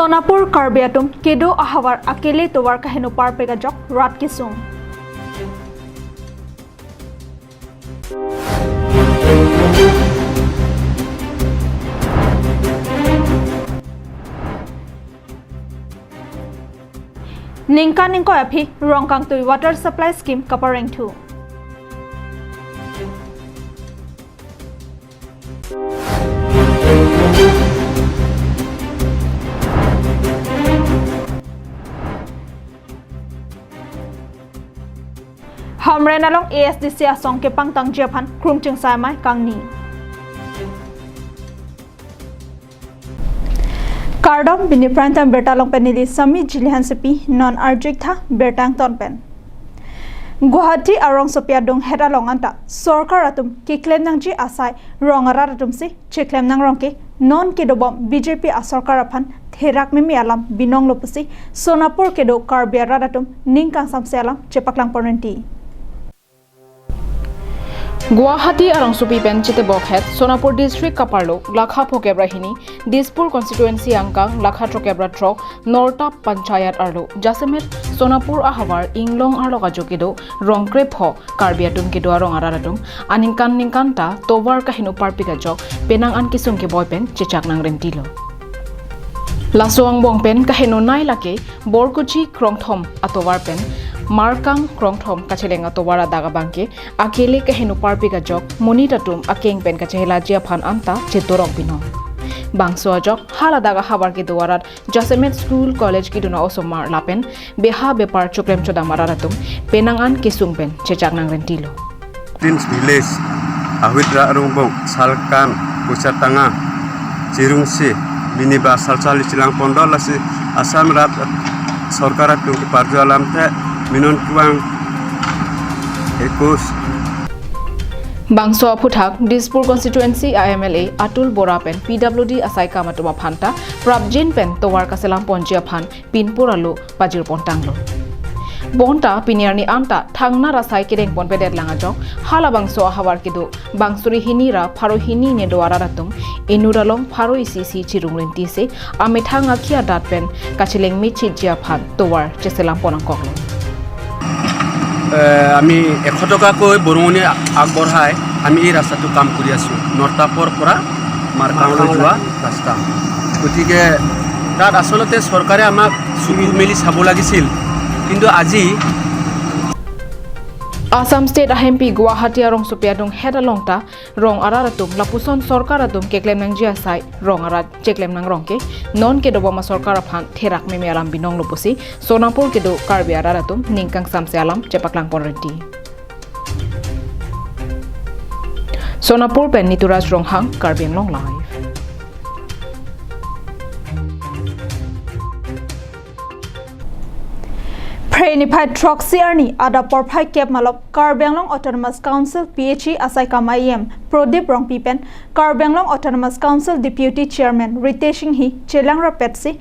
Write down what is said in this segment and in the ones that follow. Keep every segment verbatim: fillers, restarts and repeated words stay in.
Sonapur Karbi atum kedo ahavar akele tovar kaheno parpik ajok rat kesung. Ningkan ingkoi aphi Rongkangtui Water Supply Scheme kaparengthu. Hamren along A S D C asong kepangtangji aphan krungching sai amei kangni. Kardom, pini Prime Time birta along pen neli Sami Jilihan Sepi, non arjik tha birta angton pen. Guwahati arongsopi adung het along anta sorkar atum keklem nangji asai rong arat atum si cheklem nangrong ke non kedobom B J P asorkar aphan therak meme alam binong lo pusi Sonapur kedo Karbi arat atum ning kangsamse alam chepaklang pon renti. Guwahati arongsopi pen chetebok het Sonapur District kaparlo lakha phokep ra hini, Dispur Constituency angkang lakha throkep ra throk, Nortap Panchayat arlo jasemet Sonapur ahavar inglong arlo kajok kedo rong krepho Karbi atum kedo arong arat atum aningkan ningkan ta tovar kaheno parpik ajok penang an kesung keboi pen chechak nangrentilo. Laso angbong pen kaheno nei lake Borkuchi krongthom atovar pen Markang krongthom kacheleng atovar adak abangke akele kaheno parpik ajok monit atum akeng pen kachehelaji aphan anta chetorok binong. Bangso ajok haladak ahavar kedo arat jasemet school college keduna osomar lapen beha bepar choklem chodam arat atum penang an kesung pen chechak nangrentilo. Teens Village, Ahut Ra Rungbong, Salkan, Kusatanga, Chirungsi, Miniba, Salsali Chilang Pondol, lasi Assam Raj Sorkar atum keparjo alam te, minon kevang ekus. Bangso aphuthak Dispur Constituency a M L A Atul Bora pen P W D asai kam atum aphan ta prapjin pen tovar kaselam ponji aphan pinpur alo pajir pontanglo. Bonta pini arni anta thangnar asai kedeng ponpedet lang ajok halabangso ahavar kedo bangsuri hini ra pharo hini nedo arat atum inut along pharo isi isi chirung renti se amethang akhi adat pen kacheleng mechitji aphan tovar cheselam pon angkoklo. এ, আমি এশ টকাকৈ বৰঙণি আগবঢ়াই আমি এই ৰাস্তাটো কাম কৰি আছোঁ, নৰতাপৰ পৰা মাৰ্কাংলৈ যোৱা ৰাস্তা। গতিকে তাত আচলতে চৰকাৰে আমাক চকু মেলি চাব লাগিছিল, কিন্তু আজি Assam State ahempi Guwahati arongsopi adung het along ta rong arat atum lapuson sorkar atum keklem nangji asai rong arat cheklem nangrong ke non kedobom asorkar aphan therak meme alam binong lo pusi Sonapur kedo Karbi arat atum ning kangsamse alam chepaklang pon renti. Sonapur pen Nituraj Ronghang, Karbi Anglong Live. Phre niphai throksi arni adap porphai kep malom Karbi Anglong Autonomous Council P H E asai kam a E M Prodip Rongpi pen Karbi Anglong Autonomous Council Deputy Chairman Ritesh Enghi chelang rapetsi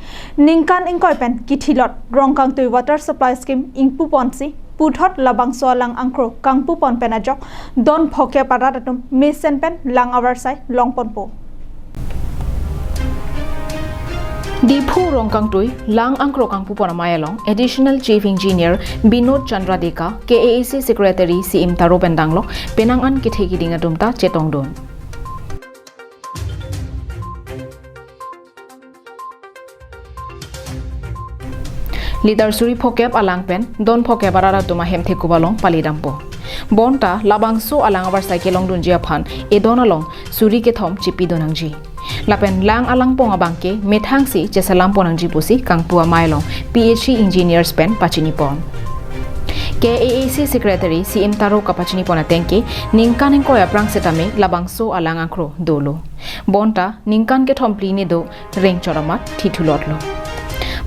ningkan ingkoi pen kithilot Rongkangtui Water Supply Scheme ingpu ponsi puthot labangso alang angkro kangpu pon pen ajok don phokep arat atum mesen pen lang avarsai long ponpo. Diphu Rongkangtui lang angkro kangpu pon amei along Additional Chief Engineer Binod Chandra Deka, K A A C Secretary C M Taro pen danglok penang an kethe kiding atum ta chetongdun. Litar suri phokep alang pen don phokep arat atum ahem thekup along pali dampo. Bonta labangso alang avarsai kelongdunji aphan edon along suri kethom chipidun nangji. Lapen lang alangpong abangke methangsi cheselam pon nangji pusi kangpu amei along P H E engineers pen pachini pon. K A A C Secretary C M Taro kapachini pon ateng ke ningkan ingkoi aphrang setame labangso alang angkro dolo. Bonta ningkan kethom phli nedo rengchot amat thithulotlo.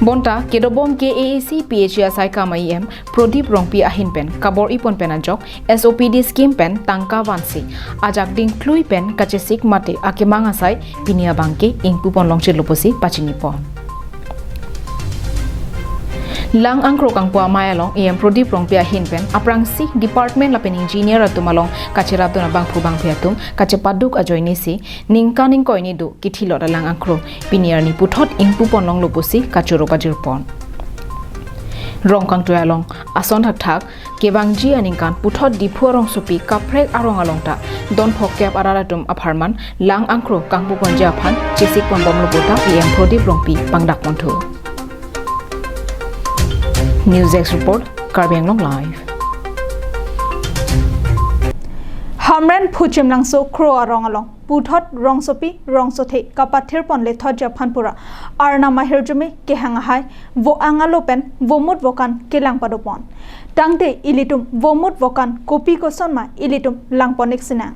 Bonta kedobom K A A C P H E asai kam a E M Prodip Rongpi ahin pen kabor-i pon pen ajok S O P D scheme pen tangka vansi ajak dingklui pen kachesik mate akemang asai pini abangke ingpu pon longchitlo pusi pachini pon. Lang angkro kangpu amei along E M Prodip Rongpi ahin pen aphrangsi department lapen engineer atum along kacherapdun abangphu bangphi atum kachepaduk ajoinesi ningkan ingkoi ni do kithilot alang angkro pini arni puthot ingpupon longlo pusi kachoro pajirpon. Rong kangtui along ason thakthak kevangji aningkan puthot Diphu arongsopi kaprek arong along ta don phokep arat atum apharman lang angkro kangpuponji aphan chesikponbomlo puta E M Prodip Rongpi pangdakponthu. News Desk Report, Karbi Anglong Live. Hamren Phuchimlangso Kro arong along puthot rongsopi rongsothe kapathirpon lethotji aphan pura arnam ahirjume kehang ahai vo angalo pen vomut vokan kelang padopon. Tangte ilitum vomut vokan kopi kosonma ilitum langpon-ik sinang.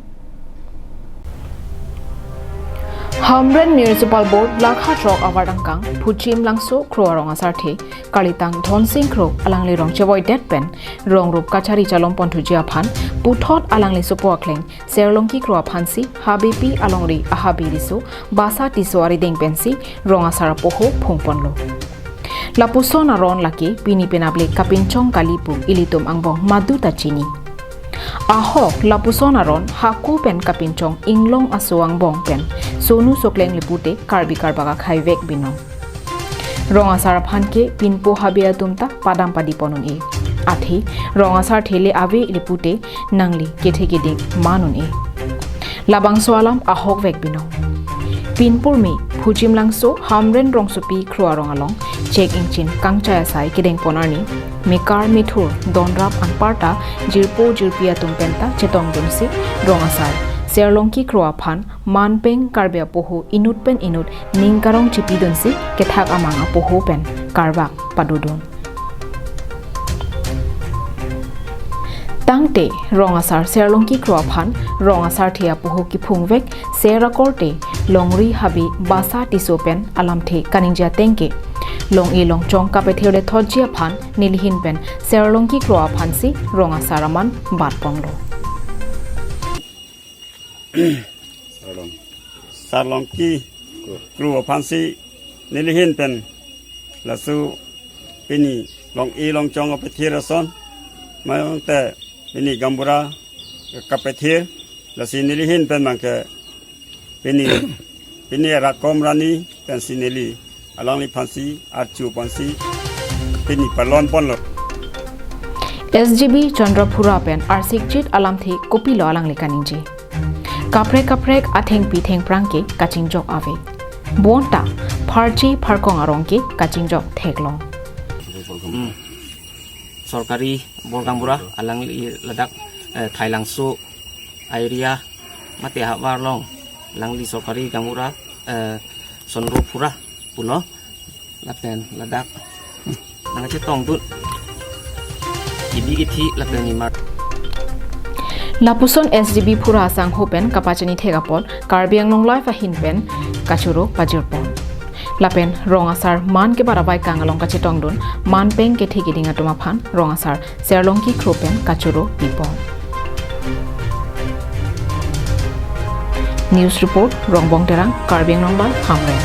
Hamren Municipal Board lakha throk award angkang Phuchimlangso Kro arong asarthe Kalitang Dhonsing Kro alangli rong chevoidet pen rong rup kachari chalomponthuji aphan puthot alangli sopo akleng Serlongki Kro aphansi habepi alongri ahabi riso Basa Tisso arideng pensi rong asar apoho phungponlo. Lapuson aron lake pini penap le kapinchong kali pu ilitum angbong maduta chini. Ahok lapuson aron hako pen kapinchong inglong aso angbong pen sonu sokleng le pute Karbi karbak akhai vek binong. Rong asar aphan ke pinpo habe atum ta padam padipon un-e. Athe rong asarthe le ave le pute nangli kethe keding man un-e. Labangso alam ahok vek binong. Pinpurme Phuchimlangso Hamren rongsopi Kro arong along chek ingchin kangchai asai kedengpon arni mekar methur donrap anparta jirpo jirpi atum penta chetongdunsi rong asar Serlongki Kro aphan manpeng Karbi apoho inut pen inut ning karong chipidunsi kethak amang apoho pen karbak padodun. Tangte rong asar Serlongki Kro aphan rong asarthe apoho kiphungvek ser akorte longri habe Basa Tisso pen alamthe kaningje ateng ke long-e longchong kapethir lethotji aphan nelihin pen Serlongki Kro aphansi rong asar aman batponlo. Sarlongki Kro aphansi nelihin pen laso pini long-e longchong kapethir ason, mayong te pini gaonbura kapethir, lasi nelihin pen abangke pini, pini rakom rani pensi neli alangliphansi arjuponsi pini parlonponlo. S G B Chandra Phura pen arsikjit alamthe kopilo alangli kaningje. Kaprek kaprek athengpi thengphrang ke kachingjok ave. Bonta pharchi pharkong arong ke kachingjok theklong. Hmm. Sorkari bor gaonbura alangli ladak, eh, Thailangso area mate havar along alangli sorkari gaonbura, eh, Chandra Phura pulo lapen ladak nangchetongdun kebi kethe lapen imar. Lapuson S G B Phura asangho pen kapachini thek apot Karbi Anglong Live ahin pen kachoro pajirpon. Lapen rong asar man kebat avaikang along kachetongdun manpeng kethe keding atum aphan rong asar Serlongki Kro pen kachoro pipon. News report, Rongbong Terang, Karbi Anglong Live, Hamren.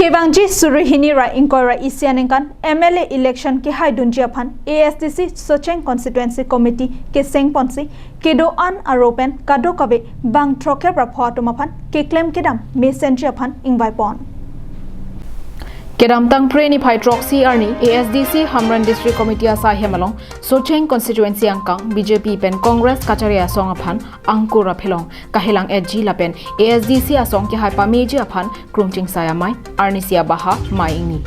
Kevangji suri hini ra ingkoi ra isi aningkan M L A election kehaidunji aphan A S D C Socheng Constituency Committee kesengponsi kedo-an aro pen kadokave bang throkkep ra pho atum aphan keklem kedam mesenji aphan ingvaipon. Kedamtang Phre niphai throksi arni A S D C Hamren District Committee asai hem along Socheng Constituency angkang B J P pen Congress kachari asong aphan angkur aphelong kahelang-etji lapen A S D C asong kehai pameji aphan krungchingsai amei arnisi abaha mei ingni.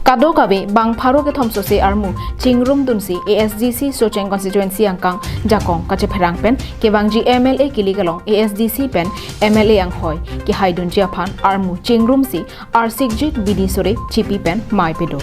Kadokave bang pharo kethom sose armu chingrumdunsi A S D C Socheng Constituency angkang jakong kachepherang pen kevangji M L A kilik along A S D C pen M L A anghoi kehaidunji aphan armu chingrumsi arsikjit bidi sore chipi pen mei pedo.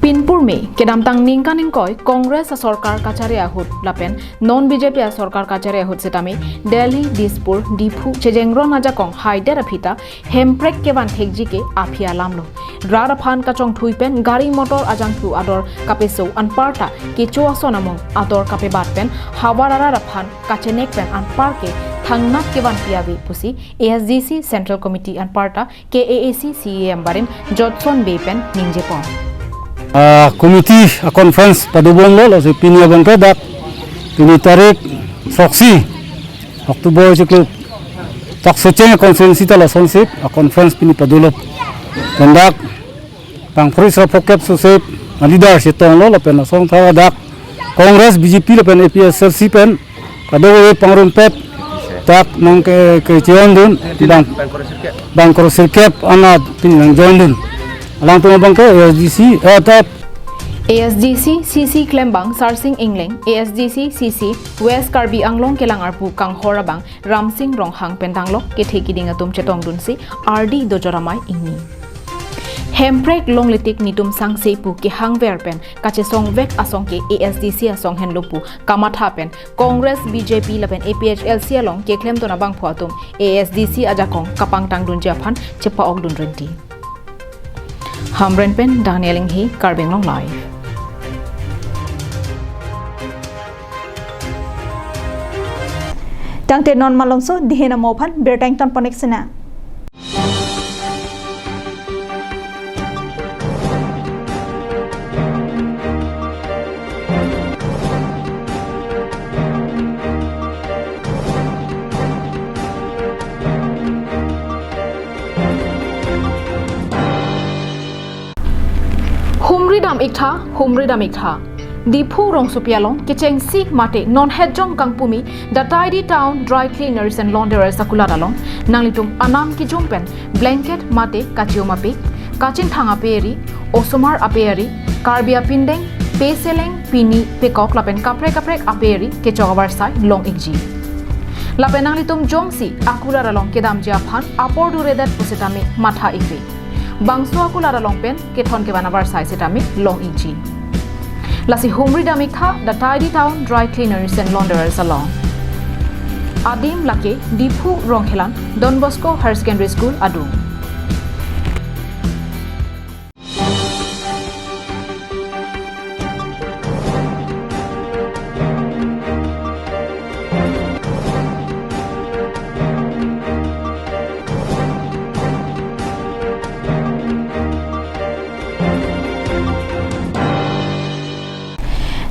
Pinpur Kedamtang ningkan ingkoi Congress asorkar kachari ahut lapen non B J P asorkar kachari ahut setame Delhi, Dispur, Diphu chejengron ajakong haidet aphi ta hemprek kevan thekji ke aphi alam lo. Rat aphan kachongthui pen gari motor ajangthu ador kapeso anparta kecho ason among ador kapebat pen havar arat aphan kachenek pen anpar ke thangnat kevanpi ave pusi A S D C Central Committee anparta K A A C C E M barim Jotson Bey pen ningjepon. Ah, committee a conference padobomlo, lasi pini abangke dak pini tarik throksi October chiklo dak Socheng constituency ta lasonsi a conference pini padolo. Pen dak pangphri srapho kep sosep a leader chetonglo lapen lasonthot dak Congress, B J P lapen A P H L C pen kadokave pangrumpet dak nangke, kecheondun bang, bang krosirkep anat pini nangjoindun. Alangtum abangke A S D C, eh, dak A S D C C C klembang Sarsing Engleng, A S D C C C West Karbi Anglong kelang arpu kanghor abang Ramsing Ronghang pen tanglo kethe kiding atum chetongdunsi ardi dojor amei ingni. Hemprek longle tik netum sangse pu kehangver pen kachesongvek asong ke A S D C asong henlo pu kamatha pen Congress, B J P lapen A P H L C along keklemdun abangphu atum A S D C ajakong kapangtangdunji aphan chepa-okdun rinti. Hamren pen Daniel Inghi, Karbi Anglong Live. Tangte non malomso dihin amo aphan birta ingtonpon-ik sinang. Humri dam-iktha, humri dam-iktha. Diphu rongsopi along kechengsi mate non hetjong kangpumi The Tidy Town Dry Cleaners and Launderers akulat along nanglitum anam kejum pen blanket mate kachium ape, kachinthang ape eri, osomar ape eri, Karbi apindeng, peseleng, pini, pekok lapen kaprek kaprek ape eri kechok avarsai long-ikji. Lapen nanglitum jongsi akulat along kedamji aphan apor duredet pusitame matha-ikve. Bangso akulat along pen kethon kevan avarsai setame long-ikji. Lasi humri dam-iktha The Tidy Town Dry Cleaners and Launderers along. Adim lake Diphu Rongkhelan Don Bosco Higher Secondary School adung.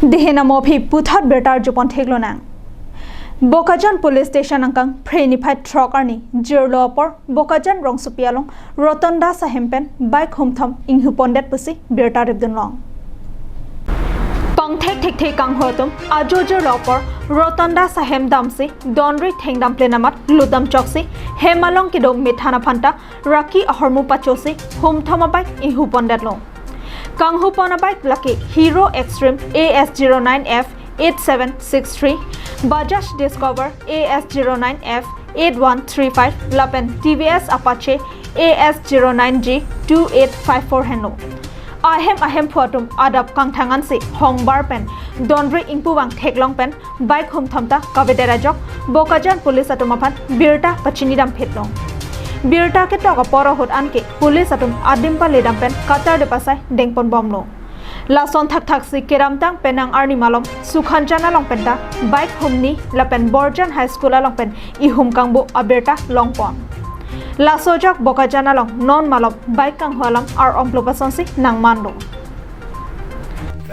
Dihin amo aphi puthot birta arjupon theklonang. Bokajan Police Station angkang phre niphai throk arni jirlo apor Bokajan rongsopi along Roton Das ahem pen bike humthom inghupondet pusi birta ripdunlong. Pangthek thekthe kanghu atum ajo jirlo apor Roton Das ahem damsi donri thengdam plen amat lutdam choksi hem along kedo methan aphanta raki ahormu pachosi humthom abike inghupondetlo. Kanghupon abike lake Hero Xtreme A S zero nine F eight seven six three, Bajaj Discover A S zero nine F eight one three five lapen T V S Apache A S zero nine G two eight five four henlo. Ahem ahemphu atum adap kangthang ansi hongbar pen donri ingpuvang theklong pen bike humthom ta kavedet ajok Bokajan Police atum aphan birta pachinidam phitlo. Birta ketok apor ahut anke Police atum adim paledam pen katar de pasai dengponbomlo. Lason thakthaksi kedamtang penang arni malom Sukhanjan along penta bike humni lapen Borjan High School along pen ihum kangbu abirta longpon. Laso ajok Bokajan along non malom bike kanghu alam ar-ongplo pasonsi nangmanlo.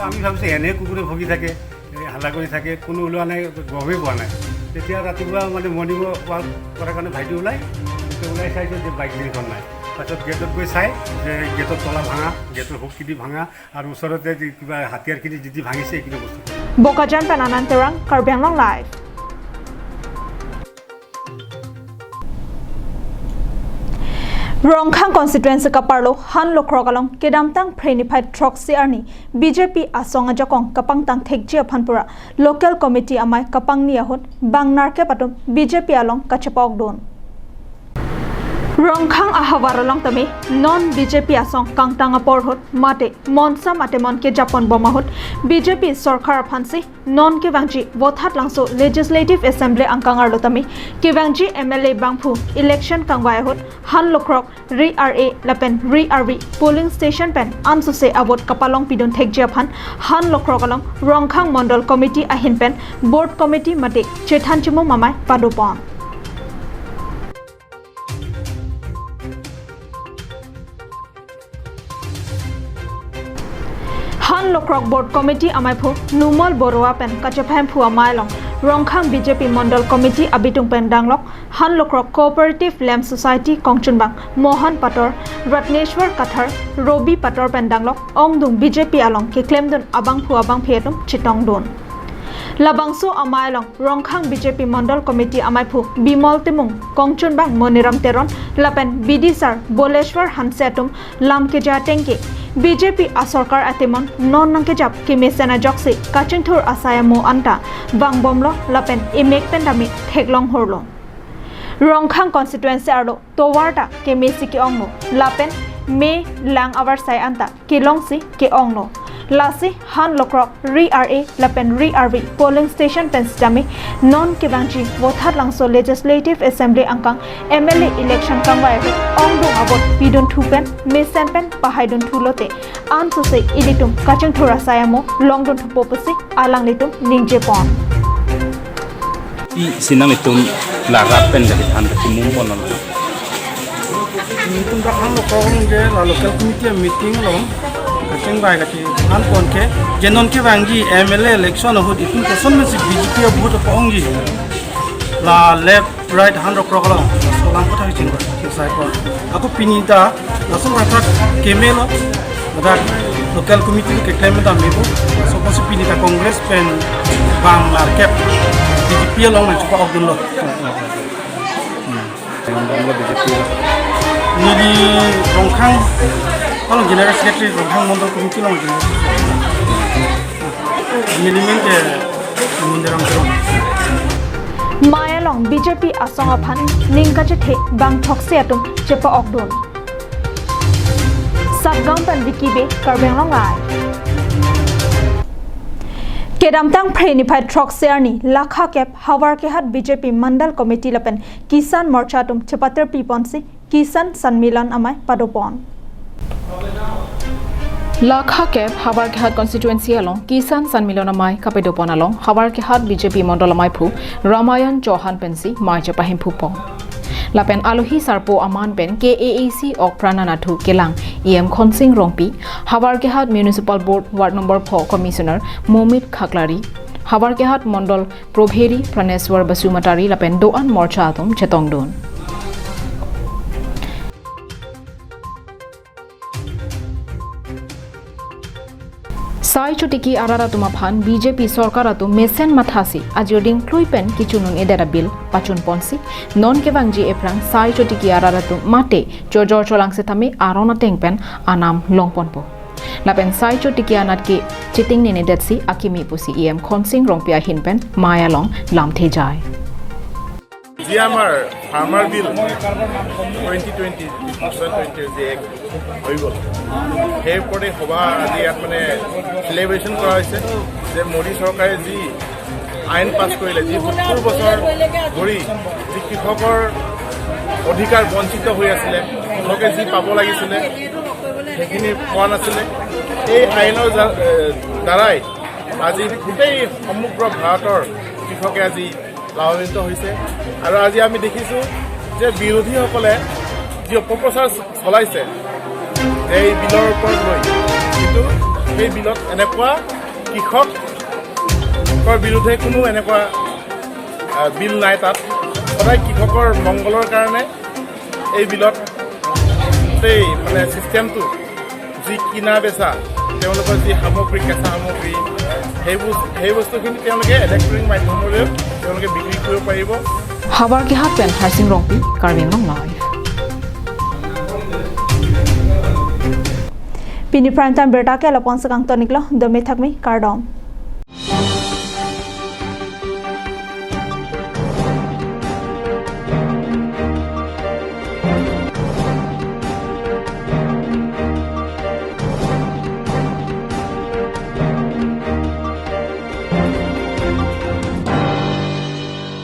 আমি ভাবিছোঁ এনে কুকুৰে ভুকি থাকে, এই হাল্লা কৰি থাকে, কোনো ওলোৱা নাই, গমেই পোৱা নাই। তেতিয়া ৰাতিপুৱা মানে মৰ্ণিং ৱাক কৰাৰ কাৰণে ভাইটি ওলাই, তেতিয়া ওলাই চাইছে যে বাইক তিনিখন নাই। পাছত গেটত গৈ চাই যে গেটৰ তলা ভাঙা, গেটৰ হুকী দি ভাঙা, আৰু ওচৰতে যে কিবা হাতিয়াৰখিনি যি যি ভাঙিছে, এইখিনি বস্তু। Bokajan pen Anand Terang, Karbi Anglong Live. Rongkhang constituency kaparlo Han Lokrok along kedamtang phre niphai throksi arni B J P asong ajakong kapangtang thekji aphan pura local committee amei kapangni ahut bang nerkep atum B J P along kachepa-okdun. Rongkhang ahavar along tame non B J P asong kangtang apor ahut mate monsam atemon kejapon bom ahut B J P sorkar aphansi non kevangji Vothatlangso Legislative Assembly angkang arlo tame kevangji M L A bangphu election kangvai ahut Hanlokrok, Ri Ar-e lapen Ri Arvi polling station pen ansose avote kapalongpidun thekji aphan Hanlokrok along Rongkhang Mondol Committee ahin pen Board Committee mate chethan chimum amei padopon. Hanlokrok Board Committee ameiphu Numal Baruah pen kachepahem phu amei along Rongkhang B J P Mondol Committee abitung pen danglok Hanlokrok Cooperative Lamp Society kongchunbang Mohan Pator, Ratneshwar Kathar, Robi Pator pen danglok ongdung B J P along keklemdun abangphu abangphi atum chetongdun. Labangso amei along Rongkhang B J P Mondol Committee ameiphu Bimol Timung, kongchunbang Moniram Teron lapen B D sir Boleshwar Hanse atum lam keja atengke B J P asorkar atemon non nangkejap kemesen ajoksi kachingthur asai amo anta vangbomlo lapen emek pen tame theklong horlo. Rongkhang constituency arlo tovar ta kemesi ke-onglo lapen me lang avarsai anta kelongsi ke-onglo. Lasi Hanlokrok, Ri Ar-e lapen Ri Arvi polling station pen sitame non kevangji Vothatlangso Legislative Assembly angkang M L A election kangvai ahut ongdung avote pidun thu pen mesen pen pahaidun thu lote ansose ilitum kachingthur asai amo longdun thupo pusi alanglitum ningjepon. Isi nanglitum la rap pen kachethan kachimum ponlo. Nelitum dak Hanlokrok along ke la local committee meeting along kachingvai kachethan pon ke je non kevangji M L A election ahut itum koson mesi B J P avote pa-ongji. La left right Hanlokrok along laso alam kotha kachingvai chingsai pon. Ako pini ta laso athak kemelo. Ladak local committee keklem ta mebo. Laso apotsi pini ta Congress pen bang larkep B J P along nangchepa-okdunlo. Bang lo B J P. Neli Rongkhang, along General Secretary Rongkhang Mondol Committee along General Secretary. Neli min ke Mundiram Terong. Mei along B J P asong aphan ning kachethe bang throksi atum chepa-okdun. Satgaon pen Vicky Bey, Karbi Anglong Live. Kedamtang Phre niphai throksi arni Lakha kep Howraghat B J P Mandal Committee lapen Kisan Morcha atum chepatirpi ponsi Kisan Sanmilan amei padopon. Lakha kep Howraghat constituency along Kisan Sanmilan amei kapadopon along Howraghat B J P Mondol ameiphu Ramayan Chauhan pensi mei chepahem phupon. Lapen alohi sarpo aman pen K A A C ok pran anatthu kelang E M Khonsing Rongpi, Howraghat Municipal Board Ward Number four Commissioner Momit Khaklari, Howraghat Mondol Probheri Praneswar Basumatary lapen do-an morcha atum chetongdun. Sai chotiki arat atum aphan B J P sorkar atum mesen mathasi ajirding klui pen kechunun-edet abill pachun ponsi non kevangji ephrang sai chotiki arat atum mate chojor cholang setame aron ateng pen anam longponpo. Lapen sai chotiki anat ke chetingnedetsi akimi pusi E M Khonsing Rongpi ahin pen mei along lamthe jai. যি আমাৰ farmer bill twenty twenty, two thousand twenty যে act হৈ গ'ল, সেই ওপৰতে সভা আজি ইয়াত মানে চেলিব্ৰেশ্যন কৰা হৈছে যে মোদী চৰকাৰে যি আইন পাছ কৰিলে, যি সত্তৰ বছৰ ধৰি যি কৃষকৰ অধিকাৰ বঞ্চিত হৈ আছিলে, কৃষকে যি পাব লাগিছিলে সেইখিনি পোৱা নাছিলে। এই আইনৰ জা-, এ, দ্বাৰাই আজি গোটেই সমগ্ৰ ভাৰতৰ কৃষকে আজি লাভান্বিত হৈছে। আৰু আজি আমি দেখিছোঁ যে বিৰোধীসকলে যি অপপ্ৰচাৰ চলাইছে যে এই বিলৰ ওপৰত লৈ, কিন্তু সেই বিলত এনেকুৱা কৃষকৰ বিৰুদ্ধে কোনো এনেকুৱা, আহ, বিল নাই। তাত সদায় কৃষকৰ মংগলৰ কাৰণে এই বিলত গোটেই মানে ছিষ্টেমটো, যি কিনা বেচা, তেওঁলোকৰ যি সামগ্ৰী, কেঁচা সামগ্ৰী, সেইবোৰ, সেই বস্তুখিনি তেওঁলোকে ইলেক্ট্ৰনিক মাধ্যমৰেও তেওঁলোকে বিক্ৰী কৰিব পাৰিব। Howraghat pen Harsing Rongpi, Karbi Anglong Live. Pini prime time birta ke lapu-an si kangton-iklo, dome thakmi, kardom.